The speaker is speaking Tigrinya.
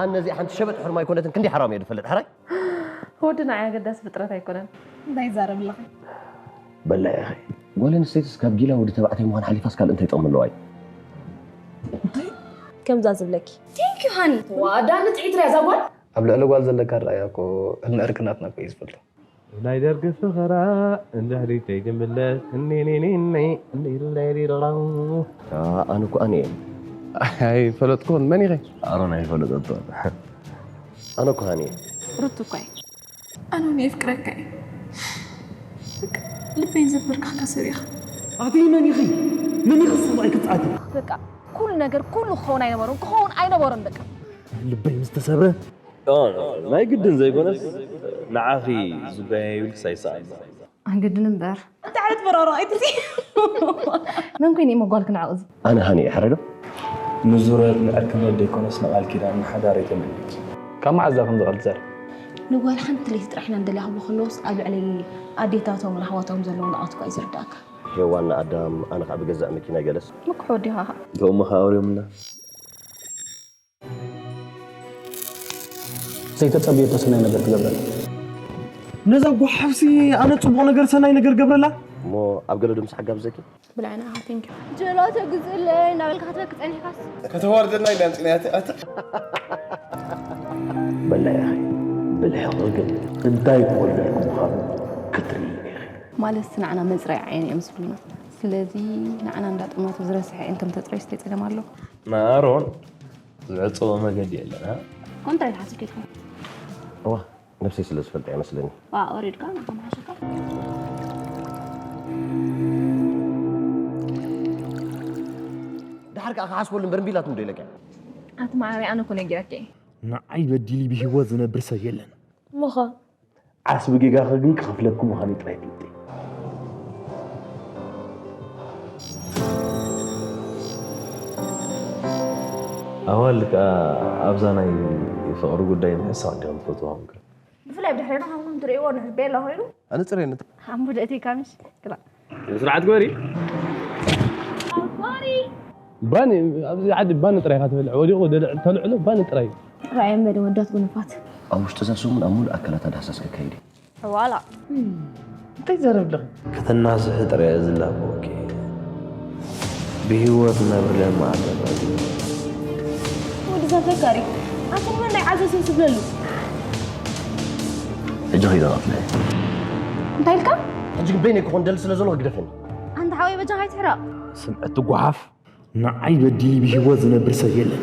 ኣነ እዚኣ ሓንቲ ሸበጥ ሕርማ ኣይኮነትን፣ ክንደይ ሓራም እየ ዝፈልጥ፣ ሕራይ? ወዲ ንዓይ ኣገዳሲ ፍጥረት ኣይኮነን። እንታይ ይዛረብ ኣለኻ? በላ ኢኺ። ጓል ኣንስተይትስ ካብ ጊላ ወዲ ተባዕታይ ምዃን ሓሊፋስ ካልእ እንታይ ጥቕሚ ኣለዋ እዩ? ከምዛ ዝብለኪ። Thank you honey። ዋዳ ንጥዒት ሪያ ዛጓል። ኣብ ልዕሊ ጓል ዘለካ ኣረኣእያ እኮ ህልሚ ዕርክናትና እኮ እዩ ዝፈልጦ። ናይ ደርጊ ፈኸራ እንድሕሪት ዘይትምለስ እኔኔኔኔ እንዲለዲላ ኣነ እኮ ኣነ እየ። ኣይፈለጥኩን መን ኢኸ? ኣሮን ኣይፈለጠቶን። ኣነ እኮ ሃኒ እየ። ሩት እኮ እየ። ኣነ እውን የፍቅረካ እየ። በቃ ልበይ ዘበርካካ ሰብ ኢኻ። ኣቲ መን ኢኺ? መን ኢኺ ሰብኣይ ክትኣቲ? በቃ ኩሉ ነገር ኩሉ ክኸውን ኣይነበሮን ክኸውን ኣይነበሮን በቃ ልበይ ምስ ተሰብረ ናይ ግድን ዘይኮነስ ንዓኺ ዝጓየዩልክስ ኣይሰኣን። ኣንግድን እምበር እንታይ ዓይነት መራራቒት እዚ መን ኮይኑ እዩ መጓል ክንዕቕ እዚ ኣነ ሃኒ እየ ሕረዶ ንዙረት ንዕርክነት ዘይኮነስ ንቓል ኪዳን ንሓዳር እየ ተመኒኪ። ካብ መዓዝ ዳ ከምዚ ቃል ትዛረብ? ንጓል ሓንቲ ለይቲ ጥራሕ ኢና ንደልያ ክብሉ ከለውስ ኣብ ልዕሊ ኣዴታቶም ኣሕዋቶም ዘለዎም ንዕቀት እኳ እዩ ዝርዳእካ። ሄዋን ንኣዳም ኣነ ከዓ ብገዛእ መኪና ገለስ ምክሑ ወዲኻ ኸ ከምኡ ከዓ ኣውርዮምና። ዘይተጸብየቶ ሰናይ ነገር ትገብረላ። ነዛ ጓሓፍሲ ኣነ ጽቡቕ ነገር ሰናይ ነገር ገብረላ። እሞ ኣብ ገለ ድምሲ ሓጋብ ዘኪ ብላዕና ኢኻ ቴንኪ ጀሎ ተግዝእለይ እናበልካ ክትበኪ ጸኒሕካስ ከተዋርደና ኢላ ጽንያት ኣት በላ ኢኺ ብልሒ ግን እንታይ ክወልደልኩም ምዃኑ ክትርኢ ኢኺ። ማለት ንዓና መፅረይ ዓይን እዮም ዝብሉና። ስለዚ ንዓና እንዳጠመቱ ዝረስሐ ዓይን ከም ተፅረይ ስታይ ፀገም ኣሎ። ንኣሮን ዝዕፀቦ መገዲ የለን። ኮንትራ ይትሓስብ ኬትኩም እዋ ነብሰይ ስለ ዝፈልጥ እያ መስለኒ። ዋ ወሪድካ ንዓኹም ሓሸካ ድሓር ከዓ ክሓስበሉ እምበር እምቢ ኢላትኒ ዶ ኢለካ። ኣቲ ማዕረይ ኣነ እኮ ነጊረኪ እየ። ንዓይ በዲሊ ብህይወት ዝነብር ሰብ የለን። እሞኸ ዓርስ ብጌጋኺ ግን ክኸፍለኪ ምዃኑ ጥራይ ፍልጢ። ኣዋልድ ከዓ ኣብዛ ናይ ፍቕሪ ጉዳይ ምሕሳብ እንዲኹም ትፈትዎም ግን ብፍላይ ብድሕሬና ከምኩም ትርእይዎ ንሕቤላ ኮይኑ ኣነ ፅሬነት ሓምቡድ እቲ ካምሽ ክላ ስርዓት ግበሪ። ባኒ ኣብዚ ዓዲ ባኒ ጥራይ ኢኻ ትበልዕ ወዲቑ ተልዕሎ ባኒ ጥራይ እዩ። ራእዮም በደ ወዳት ጉንፋት ኣብ ውሽጢ እዛ ሰሙን ኣብ ሙሉእ ኣካላታ ዳህሳስ ከካይድ እዩ። ዋላ እንታይ ዘረብ ኣለኺ? ከተናስሒ ጥራይ እያ ዝላበወኪ። ብህይወት ነብርለ መዓልታት ኣልዩ። ወዲ ዘፈካሪ ኣቲ ንመን ናይ ዓዘ ስብ ስብለሉ ሕጂ ኸይደ ቐፍለ እንታይ ኢልካ? ሕጂ ግን በይነይ ክኾን ደሊ ስለ ዘሎ ግደፈኒ። ኣንታ ሓወይ በጃኻ ኣይትሕረቕ። ስምዐቲ ጓሓፍ ንዓይ በዲሊ ብህይወት ዝነብር ሰብ የለን።